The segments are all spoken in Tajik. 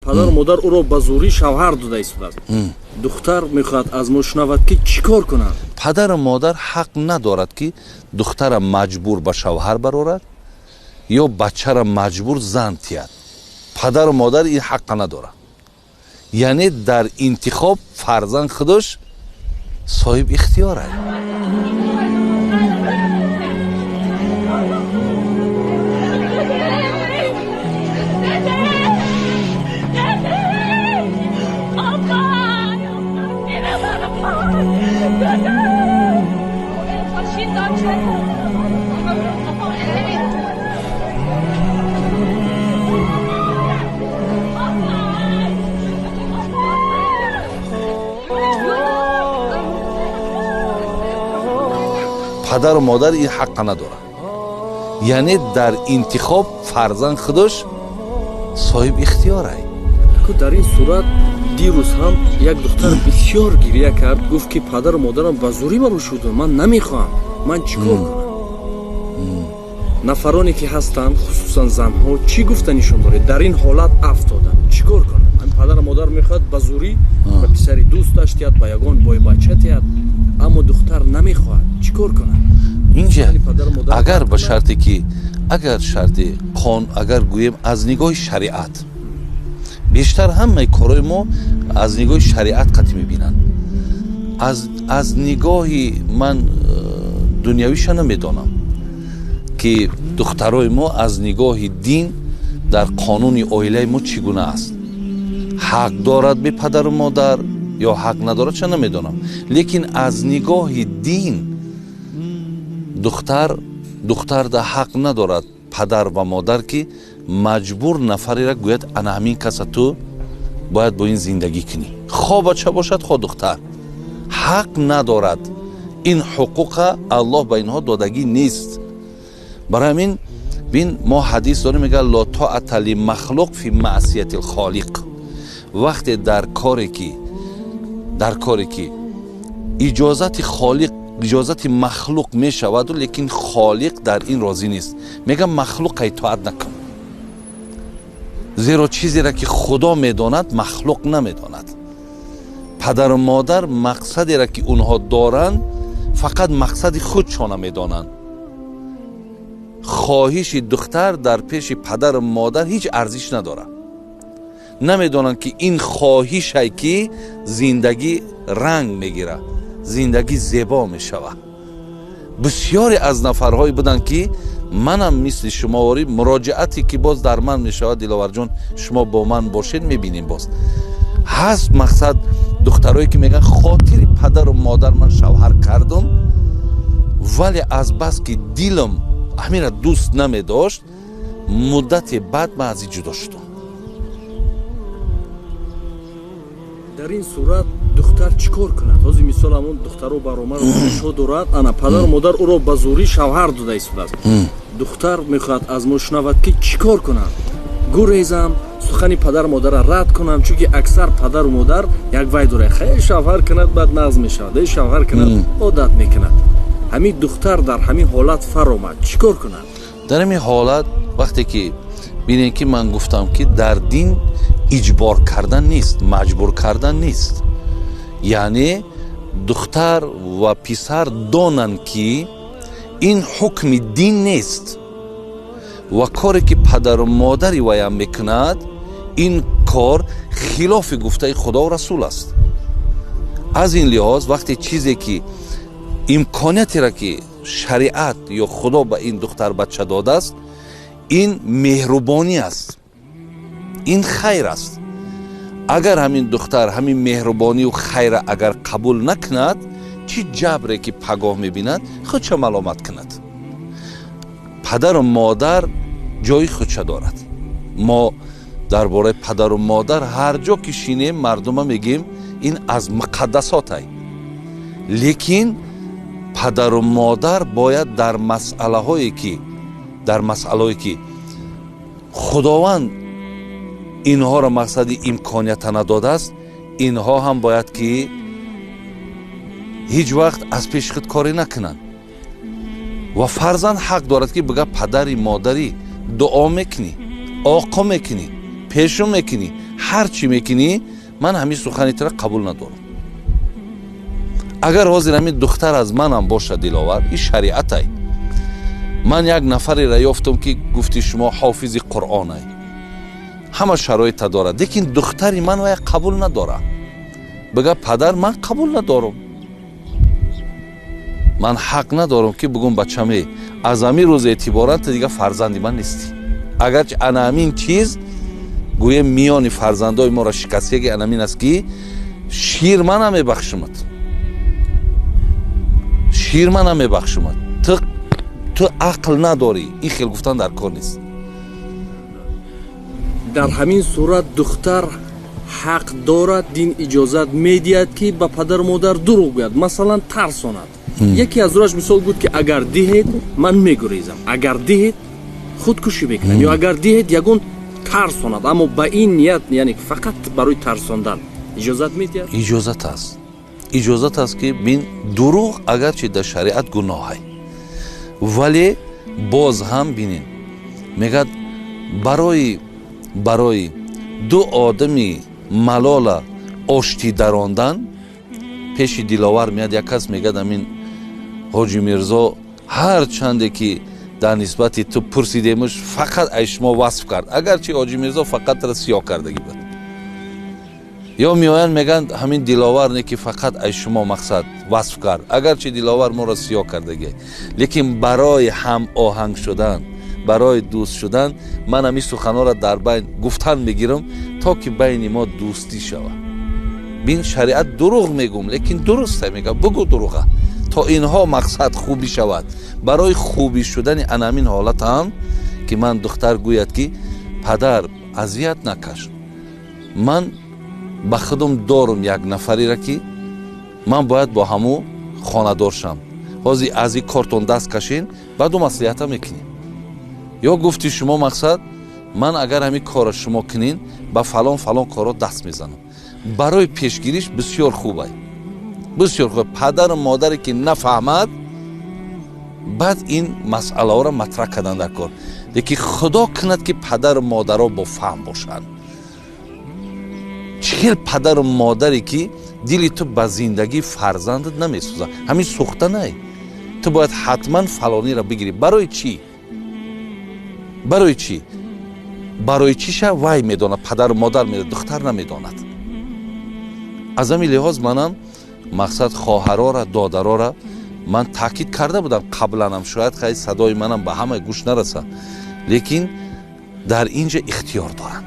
Падару модар ӯро ба зӯрӣ шавҳар дода истодааст. Духтар мехоҳад аз мо шунавад, ки чӣ кор кунад. Падару модар ҳақ надорад, ки духтара маҷбур ба шавҳар барорад ё бачара маҷбур зан тиҳад. Падару модар ин ҳаққа надорад. Яъне дар интихоб фарзанд худаш соҳиб ихтиёр аст. Падару модар ин ҳаққа надорад. Яъне дар интихоб фарзанд худаш соҳиб ихтиёр аст. Дар ин сурат дирӯз ҳам як духтар бисёр гирия кард, гуфт, ки падару модарам ба зӯрӣ маро шуду, ман намехоҳам, ман чӣ кор кунам? Нафароне ки ҳастанд, хусусан занҳо, чӣ гуфта нишон доред? Дар ин ҳолат афтодам, чӣ кор кунам? Падару модар мехоҳад ба зӯрӣ ба писари дӯсташ тиҳад, ба ягон бойбача тиҳад, аммо духтар намехоҳад, чӣ кор кунад? Инҷа агар ба шарте ки, агар шарти қон, агар гӯем аз нигоҳи шариат, бештар ҳамаи корҳои мо аз нигоҳи шариат қатъӣ мебинанд. Аз нигоҳи ман дунявиша намедонам, ки духтарои мо аз нигоҳи дин дар қонуни оилаи мо чӣ гуна аст, ҳақ дорад бе падару модар ё ҳақ надорад, ча намедонам. Лекин аз нигоҳи дин духтарда ҳақ надорад падар ва модар, ки маҷбур нафареро гӯяд, ана ҳамин каса ту бояд бо ин зиндагӣ кунӣ, хо бача бошад, хо духтар, ҳақ надорад. Ин ҳуқуқа Аллоҳ ба инҳо додагӣ нест. Барои ҳамин бин, мо ҳадис дорем, мегӯяд: ло тоата лимахлуқ фи маъсияти лхолиқ. Вақте дар коре ки иҷозати холиқ, иҷозати махлуқ мешаваду, лекин холиқ дар ин розӣ нест, мегӯям махлуқа итоат накун, зеро чизеро ки Худо медонад, махлуқ намедонад. Падару модар мақсадеро ки онҳо доранд, фақат мақсади худшона медонанд. Хоҳиши духтар дар пеши падару модар ҳеҷ арзиш надорад. Намедонанд, ки ин хоҳишае ки зиндагӣ ранг мегирад, зиндагӣ зебо мешавад. Бисёре аз нафарҳое буданд, ки манам мисли шумоворӣ муроҷиате ки боз дар ман мешавад. Диловарҷон, шумо бо ман бошед, мебинем, боз ҳаст мақсад духтарое ки мегӯянд: хотири падару модар ман шавҳар кардам, вале аз бас ки дилам ҳамира дӯст намедошт, муддате баъд ман аз ин ҷудо шудам. Дар ин сурат духтар чӣ кор кунад? Ҳозир мисол ҳамон духтаро баромад шо дорад, ана падару модар ӯро ба зӯрӣ шавҳар дода истодааст. Духтар мехоҳад аз мо шунавад, ки чӣ кор кунад. Гурезам, сухани падару модарро рад кунам? Чунки аксар падару модар як вай дорад: хел шавҳар кунад, баъд нағз мешавад, э шавҳар кунад, одат мекунад. Ҳамин духтар дар ҳамин ҳолат фаромад, чӣ кор кунад? Дар ҳамин ҳолат вақте ки бинед, ки ман гуфтам, ки дар дин иҷбор кардан нест, маҷбур кардан нест. Яъне духтар ва писар донанд, ки ин ҳукми дин нест ва коре ки падару модари ваям мекунад, ин кор хилофи гуфтаи Худову Расул аст. Аз ин лиҳоз вақте чизе ки имкониятеро ки шариат ё Худо ба ин духтарбача додааст, ин меҳрубонӣ аст, ин хайр аст. Агар ҳамин духтар ҳамин меҳрубонию хайра агар қабул накунад, чӣ ҷабре ки пагоҳ мебинад, худша маломат кунад. Падару модар ҷои худша дорад. Мо дар бораи падару модар ҳар ҷо ки шинем, мардума мегӯем, ин аз муқаддасотай. Лекин падару модар бояд дар масъалаҳое ки Худованд инҳоро мақсади имконията надодааст, инҳо ҳам бояд ки ҳеҷ вақт аз пеши худ корӣ накунанд. Ва фарзанд ҳақ дорад, ки бига: падари модарӣ дуо мекунӣ, оқо мекунӣ, пешу мекунӣ. Ҳар чӣ мекунӣ, ман ҳамин сухани тура қабул надорам. Агар ҳозир ҳамин духтар аз манам бошад, Диловар, ин шариатай. Ман як нафареро ёфтам, ки гуфти шумо ҳофизи Қуръонай, ҳама шароита дорад, лекин духтари ман вая қабул надорад. Бига: «Падар, ман қабул надорам». Ман ҳақ надорам, ки бугум: «Бачаме, аз ҳамин рӯз эътиборан ту дига фарзанди ман нестӣ». Агарчи ана ҳамин чиз, гӯем, миёни фарзандои моро шикастяги анамин аст, ки шир ман намебахшимад, шир ман намебахшимад, ту ақл надорӣ. Ин хел гуфтан дар кор нест. Дар ҳамин сурат духтар ҳақ дорад, дин иҷозат медиҳад, ки ба падару модар дурӯғ гӯяд, масалан, тарсонад. Яке аз роҳаш, мисол, гуфт, ки агар диҳед, ман мегурезам, агар диҳед, худкушӣ мекунам, ё агар диҳед, ягон тарсонад, аммо ба ин ният, яъне фақат барои тарсондан иҷозат медиҳад? Иҷозат аст, иҷозат аст, ки бин, дурӯғ агарчи дар шариат гуноҳай, вале боз ҳам бинен, мегӯяд, барои ду одами малола оштӣ дарондан пеши Диловар меяд як кас, мегӯяд: «Амин Ҳоҷи Мирзо, ҳар чанде ки дар нисбати ту пурсидемуш, фақат ай шумо васф кард, агарчи Ҳоҷи Мирзо фақат тара сиёҳ кардагӣ буд». Ё меоянд, мегӯянд: «Ҳамин Диловар не, ки фақат ай шумо мақсад васф кард, агарчи Диловар моро сиёҳ кардагӣ». Лекин барои ҳамоҳанг шудан, барои дӯст шудан, ман ҳамин суханҳоро дар байн гуфтан мегирам, то ки байни мо дӯстӣ шавад. Бин, шариат дурӯғ мегӯм, лекин дуруста, мега: «Бугӯ дурӯға, то инҳо мақсад хубӣ шавад». Барои хубӣ шудани анамин ҳолат ҳам, ки ман духтар гӯяд, ки «Падар, азият накаш, ман ба худам дорум як нафареро, ки ман бояд бо ҳамӯ хонадор шам. Ҳозир аз ин кортон даст кашен, баъду маслиҳата мекунем». Ё гуфти шумо, мақсад, ман агар ҳамин корро шумо кунин, ба фалон фалон корро даст мезанам. Барои пешгириш бисёр хубай, бисёр хуб. Падару модаре ки нафаҳмад, баъд ин масъалаҳоро матраҳ кардан дар кор. Лекин Худо кунад, ки падару модаро бо фаҳм бошанд. Чӣ хел падару модаре, ки дили ту ба зиндагии фарзандат намесӯзад? Ҳамин сӯхта най, ту бояд ҳатман фалониро бигирӣ. Барои чӣ? Барои чӣ? Барои чиша вай медонад, падару модар медонад, духтар намедонад. Аз ҳамин лиҳоз манам, мақсад, хоҳарора, додарора ман таъкид карда будам қабланам. Шояд хай садои манам ба ҳама гӯш нарасад, лекин дар ин ҷа ихтиёр доранд,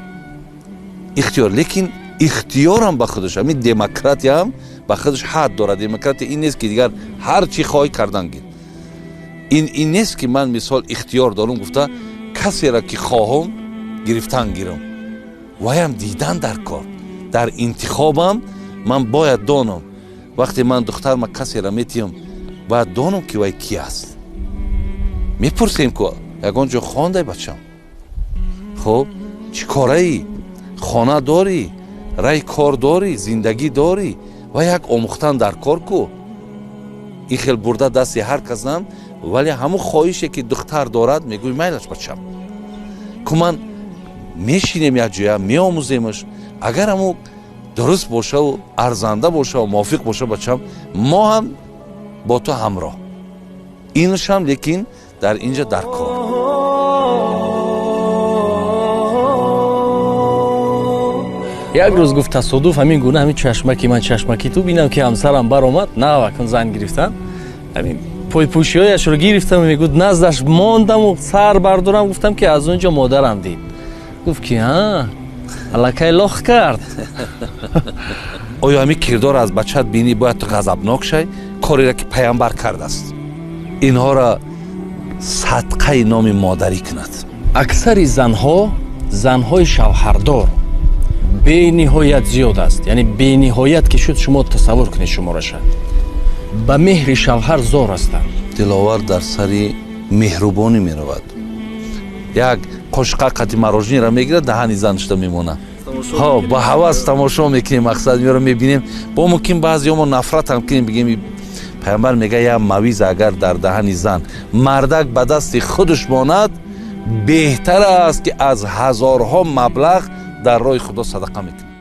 ихтиёр. Лекин ихтиёрам ба худаш, ҳамин демократияам ба худаш ҳад дорад. Демократия ин нест, ки дигар ҳар чӣ хоҳӣ кардан гир. Ин нест, ки ман, мисол, ихтиёр дорам гуфта, касеро ки хоҳам гирифтан гирам. Ваям дидан дар кор. Дар интихобам ман бояд донам. Вақте ман духтарма касеро метиҳам, бояд донам, ки вай ки аст. Мепурсем ку: «Ягон ҷо хондай, бачам? Хуб, чӣ кораӣ? Хона дорӣ? Рай кор дорӣ? Зиндагӣ дорӣ?» Ва як омӯхтан дар кор ку. Ин хел бурда дасти ҳар кас нам, вале ҳамун хоҳише, ки духтар дорад, мегӯй: «Майлаш, бачам ку, ман мешинем, якҷоя меомӯземаш. Агар ҳамун дуруст бошаву арзанда бошаву мувофиқ боша, бачам, мо ҳам бо ту ҳамроҳ». Инашам лекин дар инҷа дар кор. Як рӯз, гуфт, тасодуф ҳамин гуна, ҳамин чашмаки ман, чашмаки ту, бинам, ки ҳамсарам баромад, навакун зан гирифтан, ҳамин пойпӯшиҳояшро гирифтам, мегӯд, наздаш мондаму сар бардорам, гуфтам, ки аз он ҷо модарам дид, гуфт, ки а аллакай лох кард. Оё ҳамин кирдор аз бачат бинӣ, бояд ту ғазабнок шай? Кореро, ки паямбар кардааст, инҳоро садқаи номи модарӣ кунад. Аксари занҳо, занҳои шавҳардор бениҳоят зиёд аст, яъне бениҳоят ки шуд, шумо тасаввур кунед шумораша, ба меҳри шавҳар зор ҳастанд. Диловар, дар сари меҳрубонӣ меравад, як қошиқа қати мороженое ро мегирад, даҳани занашда мемонад. Ҳо, ба ҳавас тамошо мекунем, мақсад, меро мебинем. Бо мумкин баъзеҳо нафратам кунем, бигем: «Пайғамбар мега, як мавиза агар дар даҳани зан мардак ба дасти худаш монад, беҳтар аст, ки аз ҳазорҳо маблағ Дар роҳи Худо садақа мекунад.